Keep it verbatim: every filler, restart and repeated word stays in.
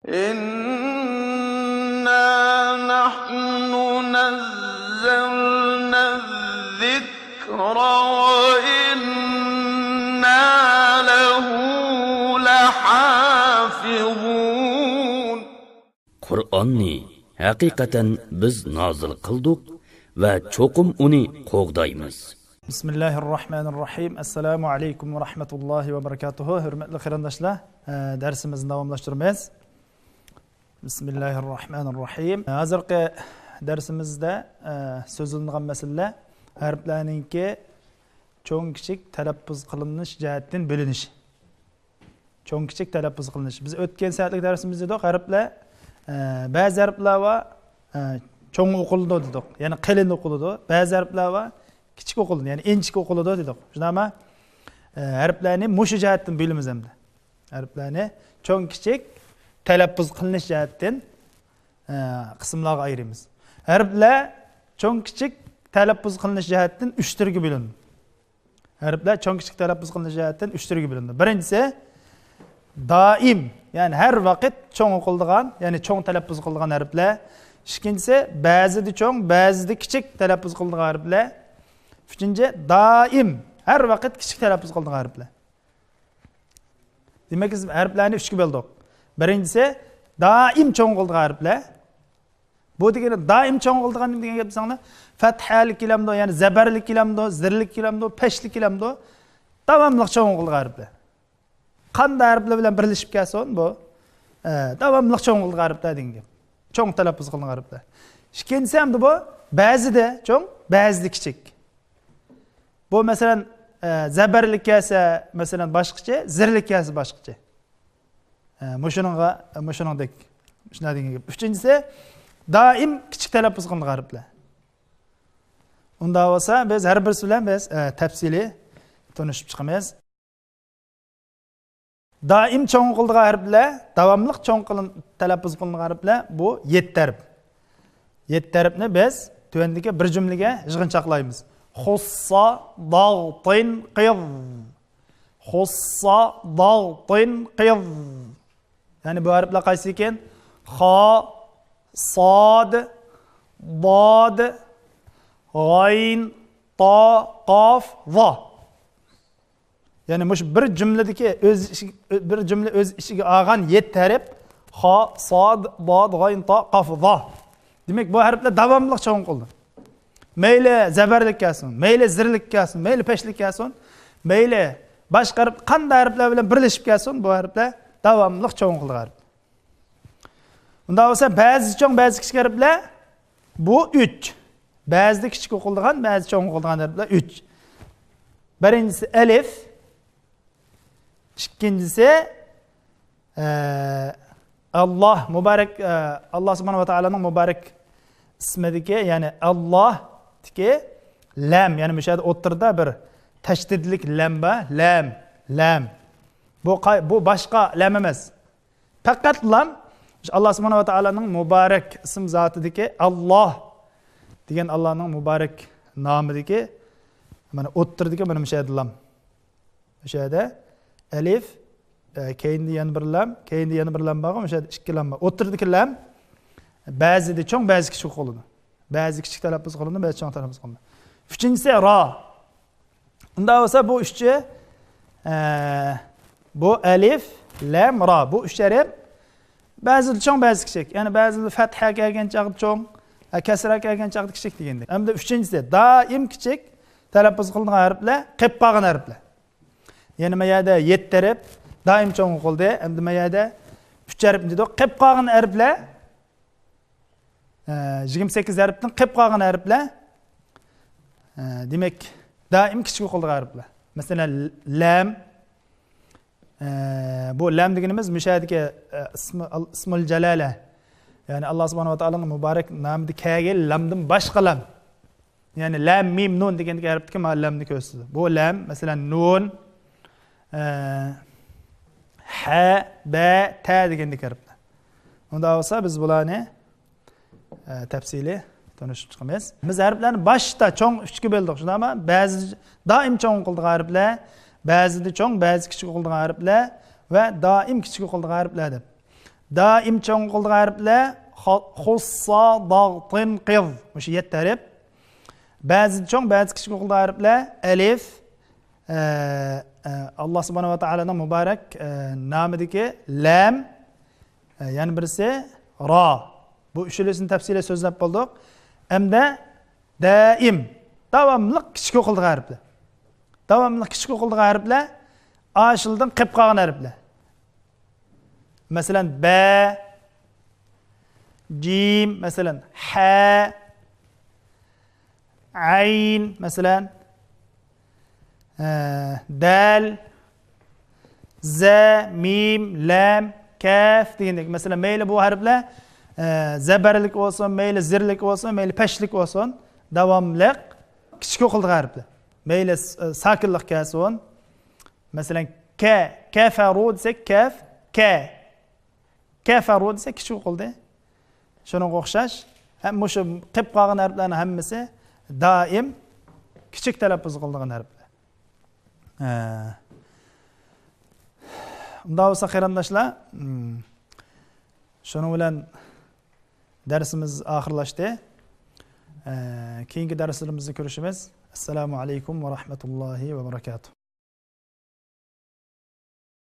إنا نحن نزلنا الذكر وإنا له لحافظون. قۇرئاننى ھەقىقەتەن بىز نازىل قىلدۇق ۋە چوقۇم ئۇنى قوغدايمىز. بسم الله الرحمن الرحيم. السلام عليكم ورحمة الله وبركاته. ھۆرمەتلىك قېرىنداشلار، ئە، دەرسىمىزنى داۋاملاشتۇرىمىز. بسم الله الرحمن الرحيم. ھازىرقى دەرسىمىزدە، ئە، سۆزلىنىدىغان مەسىلىلەر ھەرپلەرنىڭكى چوڭ كىچىك تەلەپپۇز قىلىنىش جەھەتتىن بۆلۈنۈشى. چوڭ كىچىك تەلەپپۇز قىلىنىش. بىز ئۆتكەن سائەتلىك دەرسىمىزدە دېدۇق، ھەرپلەر، ئە، بەزى ھەرپلەر بار، ئە، چوڭ ئوقۇلىدۇ دېدۇق، يەنى قېلىن ئوقۇلىدۇ. بەزى ھەرپلەر بار، كىچىك ئوقۇلىدۇ، يەنى ئىنچىكە ئوقۇلىدۇ دېدۇق. شۇنداقمۇ؟ ئە، ھەرپلەرنى مۇشۇ جەھەتتىن بۆلىمىز ئەمدى. ھەرپلەرنى چوڭ كىچىك تەلەپپۇز قىلىنىش جەھەتتىن، ئە، قىسىملارغا ئايرىمىز. ھەرپلەر چوڭ كىچىك تەلەپپۇز قىلىنىش جەھەتتىن ئۈچ تۈرگە بۆلۈنىدۇ. ھەرپلەر چوڭ كىچىك تەلەپپۇز قىلىنىش جەھەتتىن ئۈچ تۈرگە بۆلۈنىدۇ. بىرىنچىسى، دائىم، يەنى ھەر ۋاقىت چوڭ ئوقۇلىدىغان، يەنى چوڭ تەلەپپۇز قىلىدىغان ھەرپلەر. ئىككىنچىسى، بەزىدە چوڭ، بەزىدە كىچىك تەلەپپۇز قىلىدىغان ھەرپلەر. ئۈچىنچى، دائىم، ھەر ۋاقىت كىچىك تەلەپپۇز قىلىدىغان ھەرپلەر. دېمەك، بىز ھەرپلەرنى ئۈچكە بۆلدۇق. بىرىنچىسى، دائىم چوڭ ئوقۇلىدىغان ھەرپلەر. بۇ دېگىنى دائىم چوڭ ئوقۇلىدىغان نېمە دېگەن گەپ دېسەڭلار، پەتھەلىك كېلەمدۇ، يەنى زەبەرلىك كېلەمدۇ، زىرلىك كېلەمدۇ، پەشلىك كېلەمدۇ، داۋاملىق چوڭ ئوقۇلىدىغان ھەرپلەر. قانداق ھەرپلەر بىلەن بىرلىشىپ كەلسۇن بۇ، ئە، داۋاملىق چوڭ ئوقۇلىدىغان ھەرپلەر دېگەن گەپ. چوڭ تەلەپپۇز قىلىنغان ھەرپلەر. ئىككىنچىسى ئەمدى بۇ بەزىدە چوڭ، بەزىدە كىچىك. بۇ مەسىلەن، ئە، زەبەرلىك كەلسە، مەسىلەن، باشقىچە، زىرلىك كەلسە باشقىچە. ئە، مۇشۇنىڭغا، مۇشۇنىڭدەك، شۇنداق دېگەن گەپ. ئۈچىنچىسى، دائىم كىچىك تەلەپپۇز قىلىنغان ھەرپلەر. ئۇنداق بولسا، بىز ھەر بىرسى بىلەن بىز، ئە، تەپسىلىي تونۇشۇپ چىقىمىز. دائىم چوڭ قىلىدىغان ھەرپلەر، داۋاملىق چوڭ قىلىن-، تەلەپپۇز قىلىنغان ھەرپلەر، بۇ يەتتە ھەرپ. يەتتە ھەرپنى بىز تۆۋەندىكى بىر جۈملىگە يىغىنچاقلايمىز. خۇسسا داغتىن قىز. خۇسسا داغتىن قىز. يەنى بۇ ھەرپلەر قايسى ئىكەن؟ خا، ساد، داد، غاين، تا، قاف، ۋا. يەنى مۇشۇ بىر جۈملىدىكى ئۆز ئىچىگە، بىر جۈملە ئۆز ئىچىگە ئالغان يەتتە ھەرپ، خا، ساد، داد، غاين، تا، قاف، ۋا. دېمەك، بۇ ھەرپلەر داۋاملىق چوڭ قىلىدۇ. مەيلى زەبەرلىك كەلسۇن، مەيلى زىرلىك كەلسۇن، مەيلى پەشلىك كەلسۇن، مەيلى باشقا ھەرپ، قانداق ھەرپلەر بىلەن بىرلىشىپ كەلسۇن، بۇ ھەرپلەر داۋاملىق چوڭ قىلىدىغان ھەرپ. ئۇنداق بولسا، بەزى چوڭ، بەزى كىچىك ھەرپلەر، بۇ ئۈچ. بەزىدە كىچىك ئوقۇلىدىغان، بەزى چوڭ ئوقۇلىدىغان ھەرپلەر ئۈچ. بىرىنچىسى ئەلىف. ئىككىنچىسى، ئە، ئاللا مۇبارەك، ئە، ئاللا سۇبھانەھۇ ۋە تائالانىڭ مۇبارەك ئىسمىدىكى، يەنى ئاللادىكى لام، يەنى مۇشۇ يەردە ئوتتۇرىدا بىر تەشدىدلىك لام بار. لام، لام. بۇ قاي-، بۇ باشقا لام ئەمەس. پەقەت لام، شۇ ئاللا سۇبھانەھۇ ۋە تائالانىڭ مۇبارەك ئىسىم زاتىدىكى، ئاللا دېگەن ئاللانىڭ مۇبارەك نامىدىكى، مانا، ئوتتۇرىدىكى مانا مۇشۇ يەردە لام. مۇشۇ يەردە ئەلىف، ئە، كەينىدە يەنە بىر لام، كەينىدە يەنە بىر لام بارغۇ، مۇشۇ يەردە ئىككى لام بار. ئوتتۇرىدىكى لام بەزىدە چوڭ، بەزى كىچىك قىلىنىدۇ. بەزى كىچىك تەلەپپۇز قىلىنىدۇ، بەزى چوڭ تەلەپپۇز قىلىنىدۇ. ئۈچىنچىسى را. ئۇنداق بولسا بۇ ئۈچى، ئە، بۇ ئەلىف، لام، را. بۇ ئۈچ ھەرپ بەزىدە چوڭ، بەزىدە كىچىك. يەنى بەزىدە فەتھە كەلگەن چاغدا چوڭ، ئە، كەسرە كەلگەن چاغدا كىچىك دېگەندەك. ئەمدى ئۈچىنچىسى، دائىم كىچىك تەلەپپۇز قىلىنغان ھەرپلەر، قېلىپ قالغان ھەرپلەر. يەنى ما يەردە يەتتە ھەرپ دائىم چوڭ قىلدى. ئەمدى ما يەردە ئۈچ ھەرپ دېدۇق. قېلىپ قالغان ھەرپلەر، ئە، يىگىرمە سەككىز ھەرپتىن قېلىپ قالغان ھەرپلەر، ئە، دېمەك، دائىم كىچىك ئوقۇلىدىغان ھەرپلەر. مەسىلەن، لام. ئە، بۇ لام دېگىنىمىز مۇشۇ يەردىكى، ئە، ئىسمى-، ئىسمۇل جالالە. يەنى، ئاللا سۇبھانەھۇ ۋە تائالانىڭ مۇبارەك نامىدا كەلگەن لامدىن باشقا لام. يەنى، لام، مىم، نۇن دېگەندىكى ھەرپتىكى مانا لامنى كۆرسىتىدۇ. بۇ لام، مەسىلەن، نۇن، ئە، ھە، بە، تە دېگەندىكى ھەرپلەر. ئۇنداق بولسا، بىز بۇلارنى، ئە، تەپسىلىي تونۇشۇپ چىقىمىز. بىز ھەرپلەرنى باشتا چوڭ ئۈچكە بۆلدۇق، شۇنداقمۇ؟ بەزى دائىم چوڭ قىلىدىغان ھەرپلەر، بەزىدە چوڭ، بەزى كىچىك قىلىدىغان ھەرپلەر ۋە دائىم كىچىك قىلىدىغان ھەرپلەر دەپ. دائىم چوڭ ئوقۇلىدىغان ھەرپلەر خۇسسا، داغتىن، قىز. مۇشۇ يەتتە ھەرپ. بەزى چوڭ، بەزى كىچىك ئوقۇلىدىغان ھەرپلەر ئەلىف، ئە، ئە، ئاللا سۇبھانەھۇ ۋە تائالانىڭ مۇبارەك، ئە، نامىدىكى لام، ئە، يەنە بىرسى را. بۇ ئۈچىلىسىنى تەپسىلىي سۆزلەپ بولدۇق. ئەمدى دائىم، داۋاملىق كىچىك ئوقۇلىدىغان ھەرپلەر. داۋاملىق كىچىك ئوقۇلىدىغان ھەرپلەر ئاشۇلدىن قېپ قالغان ھەرپلەر. مەسىلەن، بە، جىم، مەسىلەن، ھە، ئەين، مەسىلەن، ئە، دەل، زە، مىم، لەم، كەف دېگەندەك. مەسىلەن، مەيلى بۇ ھەرپلەر، ئە، زەبەرلىك بولسۇن، مەيلى زىرلىك بولسۇن، مەيلى پەشلىك بولسۇن، داۋاملىق كىچىك ئوقۇلىدىغان ھەرپلەر. مەيلى س-، ساكىنلىق كەلسۇن. مەسىلەن، كە، كەفەرۇ دېسەك، كەف، كە. كەفەرۇ دېسەك، كىچىك ئوقۇلدى. شۇنىڭغا ئوخشاش. ھەم مۇشۇ قېپ قالغان ھەرپلەرنىڭ ھەممىسى دائىم كىچىك تەلەپپۇز قىلىدىغان ھەرپلەر. ھە. ئۇنداق بولسا، قېرىنداشلار، مم، شۇنىڭ بىلەن دەرسىمىز ئاخىرلاشتى. ئە، كېيىنكى دەرسلىرىمىزدە كۆرۈشىمىز. ئەسسالامۇ ئەلەيكۇم ۋە رەھمەتۇللاھى ۋە بەرەكاتۇھ.